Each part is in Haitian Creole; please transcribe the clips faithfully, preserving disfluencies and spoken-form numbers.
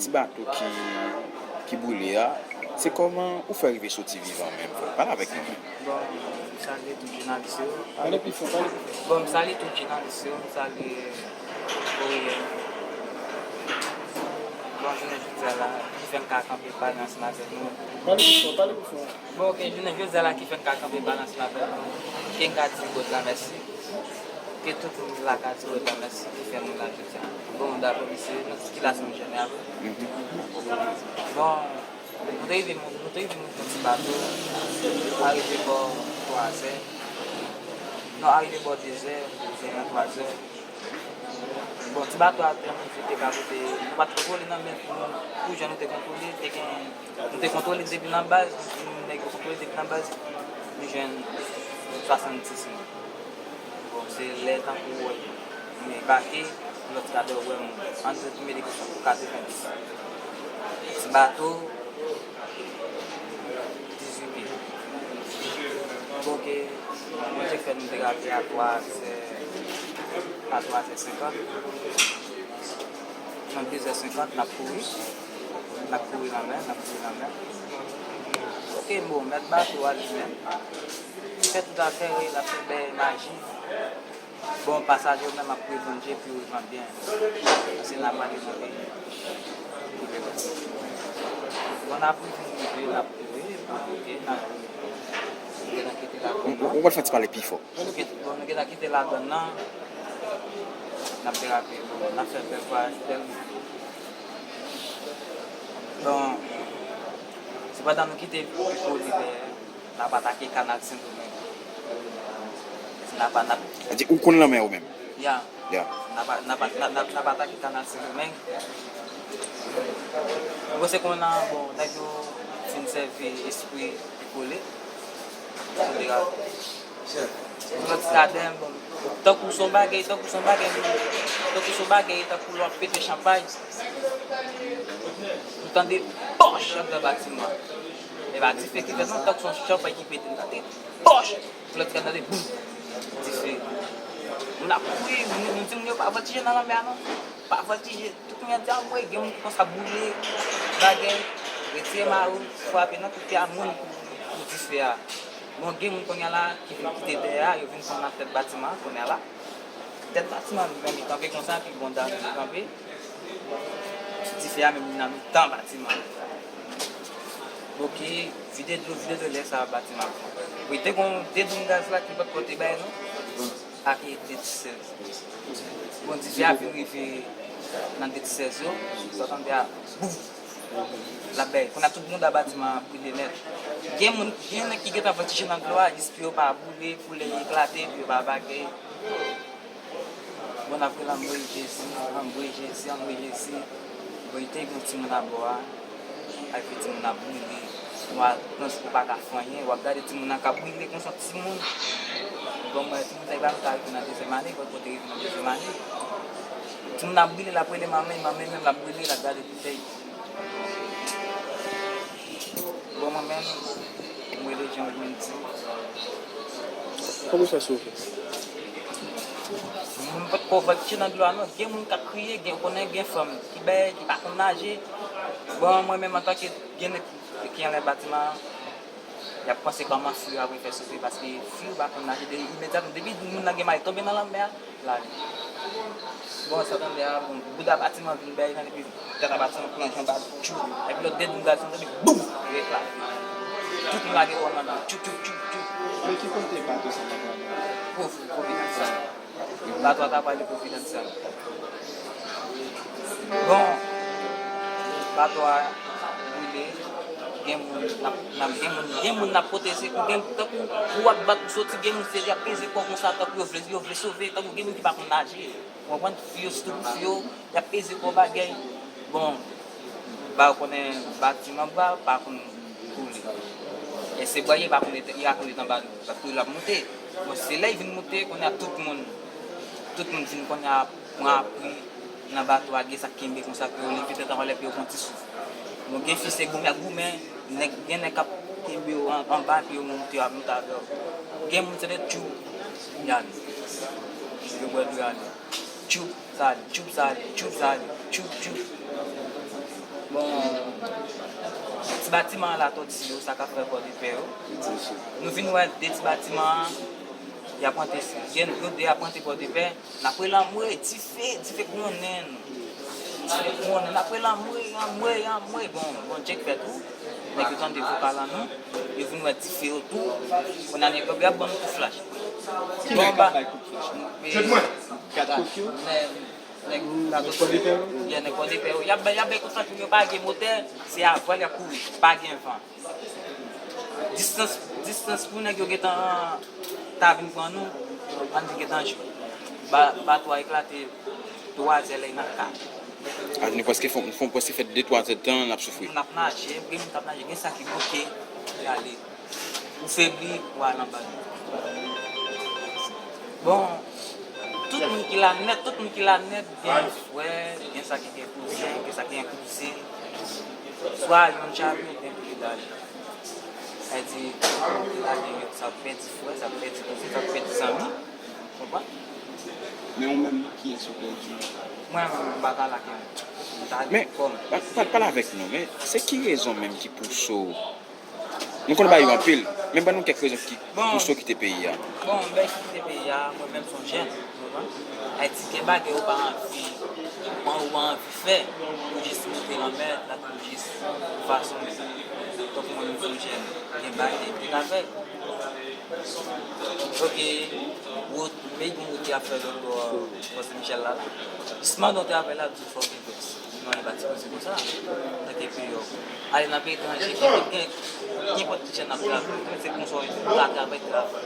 Ti bato ki, ki boule a, se kòman ou fè rive soti vivan menm, frè? Pale avèk nou. Bon, m salye tout jounalis yo. Pale pi fò, pale pi fò. Bon, m salye tout jounalis yo, m salye Oriel. Bon, jounen jodi a la, ki fè m ka kanpe pale ansanm avèk nou. Pale pi fò, pale pi fò. Bon, ok, jounen jodi a la ki fè m ka kanpe pale ansanm avèk nou. Ke m ka di God la mèsi. Ke tout moun la ka di God la mèsi ki fè nou la jodi a. Bon, dakò, mesye, nou di ki la Sent Jenèv. Bon, nou te rive, nou te rive moute yon ti bato, arive bò twa zè. Non, arive bò de zè, de zè, twa zè. Bon, ti bato a te annik vite ka kote, nou pa t kontwole nan men pou nou, pou jan nou te kontwole, te gen, nou te kontwole depi nan baz, nèg yo kontwole depi nan baz, nou jwenn swasannsis moun. Bon, se lè tankou w wè moun debake, lòt kadè w wè moun. Ann di premye debake pou katrevenndis. Ti bato, dizuit pye. Bon, ke Bondye fè nou derape a twa zè, a twa zè senkant. Nan de zè senkant, n ap kouri. N ap kouri lanmè, n ap kouri lanmè. Ok, bon, mèt bato a li menm, li fè tout afè, l ap fè bèl maji. Bon, pasaje yo menm ap priye Bondye pou yo rive an byen. Paske n ap ale nan peyi. Bon, n ap rive, n ap rive, n ap rive, n ap rive. Nou gentan kite ladann nan. Ou, ou, ou pral fè ti pale pi fò. Nou gen-, bon, nou gentan kite ladann nan. N ap derape, bon, n ap fè bèl vwayaj, bèl. Bon, se pandan nou kite Pico Libè. N ap atake Kanal Sendomeng. N ap, n ap Sa di, ou konn lanmè ou menm? Ya. Ya. N ap, n ap, n ap, n ap, n ap atake Kanal Sendomeng. Ou se konn nan, bon, nèg yo fin sèvi espri Pico Libè. Pou derape. Lòt kadè, bon, tankou se yon bagay, tankou se yon bagay, tankou se yon bagay, tankou lè w ap pete chanpay. Ou tande pòch anndan batiman. E pa dife ki fèt non, tankou se yon chanpay ki pete, m tande pòch! Lòt ka tande boum! Dife. Moun ap kouri, moun, moun di moun yo pa vòltije nan lanmè a non. Pa vòltije. Tout moun ap di, "Anmwey, gen moun ki konsa boule, bagay." Retire mare w, frape nan tout pye a moun pou, pou dife a. Bon, gen moun kounye a la ki vin kite dèyè a, yo vin konn nan tèt batiman an kounye a la. Tèt batiman an menm li kanpe konsa, pi bon dam li kanpe. Dife a menm li nan mitan batiman an. Bon, ki vide dlo, vide dlo lè sa a batiman an. Wi, te gon de doum gaz la ki potko te bay nou. Ak de ti sèz. Bon, dife a vin rive nan de ti sèz yo. Sa w tande a, boum! L ap bay. Kounye a tout mouda batiman an brile nèt. Gen moun, gen nèg ki gentan vòltije nan dlo a, jis pou yo pa boule, pou lè yo eklate, pou yo pa bagay. Bon, n ap rele anmwey Jezi, anmwey Jezi, anmwey Jezi. Bon, te gen yon timoun abò a, epi timoun ap boule. Ou a, panse ou pa ka fè anyen, w ap gade timoun nan k ap boule konsa, timoun. Bon, mwen, timoun sa, li pa menm ka rive nan dezyèm ane, bon, kote rive nan dezyèm ane. Timoun ap boule, l ap rele manman, manman menm l ap boule, l ap gade bouteyi. Bon, mwen menm, m rele Jean Wilmildy. Kòman w fè sove? Mwen pa t ko vòltije nan dlo a non. Gen moun k ap kriye, gen, konnen gen fanm ki bèy, ki pa konn naje. Bon, mwen menm antanke gen nèg ki anlè batiman an, y ap panse kòman fi yo ap fè sove, paske fi yo pa konn naje, de imedyatman, depi moun nan gen mari tonbe nan lanmè a, lale. Bon, sa tande a, bon, bouda batiman vin bèy nan, epi tèt a batiman plonje anba, tchou, epi lòt de doum gaz tande, boum, li eklate. Tout moun lage kò nan dlo, tchou, tchou, tchou, tchou. Men ki kote bato sa t ap ale? Pwov-, Providence. Bato a ta prale Providence. Bon, bato a boule, gen moun n ap, n ap, gen moun, gen moun n ap pote sekou, gen tankou ou ap bat pou soti, gen moun se y ap peze kò konsa, tankou yo vle, yo vle sove, tankou gen moun ki pa konn naje. Ou konprann? Fi yo, sitou pou fi yo, y ap peze kò bagay. Bon, ba ou konnen batiman bwa pa konn koule. E se bwa ye pa konn rete, li pa konn rete anba dlo. L ap koule, l ap moute. Bon, se lè l vin moute, kounye a tout moun, tout moun vin kounye a pran apui nan bato a, gen sa k kenbe konsa pou yo leve tèt anlè pou yo pran ti souf. Bon, gen fi se goumen y ap goumen, nèg, gen nèg k ap kenbe yo an, anba pou yo monte, y ap monte avè yo. Gen moun se de tchou, y ale. Yo bwè dlo, y ale. Tchoup, sa ale, tchoup, sa ale, tchoup, sa ale, tchoup, tchoup. Bon, ti batiman an Latòti yo, sa k ap fè Pòdepè yo. Nou vin wè de ti batiman an, y ap rantre, gen yo de ap rantre Pòdepè, n ap rele anmwe, dife, dife gounnen nou. Dife gounnen, n ap rele anmwe, anmwe, anmwe. Bon, Bondye k fè tou, nèg yo tande vokal an nou, yo vin wè dife yo tou, kounye a nèg yo ap ban nou kout flach. Ki nèg k ap bay kout flach? Nèg Latòti yo? Nèg Latòti yo, yeah, nèg Pòdepè yo. Y ap bay, y ap bay kout flach pou yo pa gen motè, se avwal y ap kouri, pa gen van. Distans, distans pou nèg yo gentan ta vin pran nou, ann di gentan jwe. Ba, bato a eklate twazè lè nan kat. A, nou prèske fè, fè, prèske fè de twazè tan n ap soufri. Moun ap naje, gen moun k ap naje, gen sa ki bouke, y ale. Ou febli, ou al anba. Bon, tout moun ki la nèt, tout moun ki la nèt, gen frè, gen sa ki gen kouzen, gen sa ki gen kouzin. Swa youn chape, oubyen tou li lage. Sa di, la gen sa pèdi frè, sa pèdi kouzen, sa pèdi zanmi. Konprann? Men ou menm, kiyès ou pèdi? Mwen, m pa ka lage moun. M ta Men, kòm. Pa, pa, pale avèk nou, men se ki rezon menm ki pouse w Nou konn ba yo anpil, men ban nou kèk rezon ki Bon. pou sa w kite peyi a. Bon, m bèk kite peyi a, mwen menm se yon jèn, ou konprann? Ayiti gen bagay ou pa anvi, ou pa anvi fè, ou jis moute lanmèd, la tou jis fason. Tankou mwen menm se yon jèn, gen bagay m te ka fè. Ok, wout, men gen wout ki ap fè lòt bò, bò Sen Michèl la, la. Jis mande yon travay la, di fò gen vès. Non, li pa sipoze konsa. Nan ke peyi w. Ale nan peyi etranje, gen, gen, nenpòt ki jan n ap travay. Se konsa w ka travay, travay.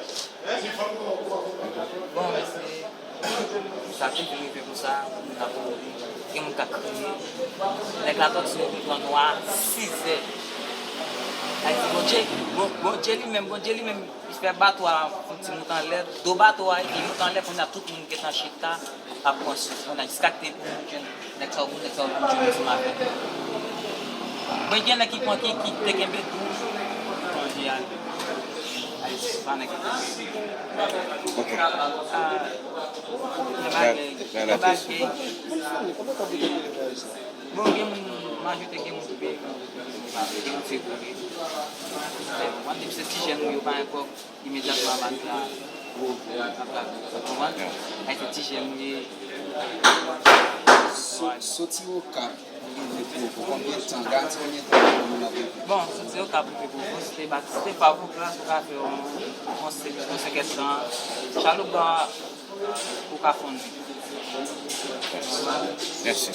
Bon, men se, sa toujou rive konsa, moun ap mouri, gen moun k ap kriye. Nèg Latòti yo vin pran nou a sizè. Sa vle di Bondye, Bon-, Bondye li menm, Bondye li menm, li fè bato a fè yon ti moute anlè, do bato a, li moute anlè, kounye a tout moun gentan chita. Ap pran sou, kounye a, jiskaske pou moun jwenn, nèg sa yo, nèg sa yo vin jwenn ansanm avèk nou. Mwen gen nèg ki pran, ki, ki te kenbe tou, plonje ale. Ale, se pa nèg ki Ok. Ah, gen bagay, gen bagay. Bon, gen moun, majorite gen moun ki peye, gen moun se vole. Mwen, depi se ti jèn ou yo pa gen kòb, imedyatman a pati a, gwo, gwo, ap gade, ou konprann? Ay, se ti jèn ou ye. So-, soti Okap, rive Pwovo, konbyen tan, garanti konbyen tan pou moun ap rive? Bon, soti Okap rive Pwovo, si te pa, si te pa Pwovo la, ou ka fè yon, yon senk, yon senk èdtan. Chaloup la, ou ka fè yon nwit. Mèsi.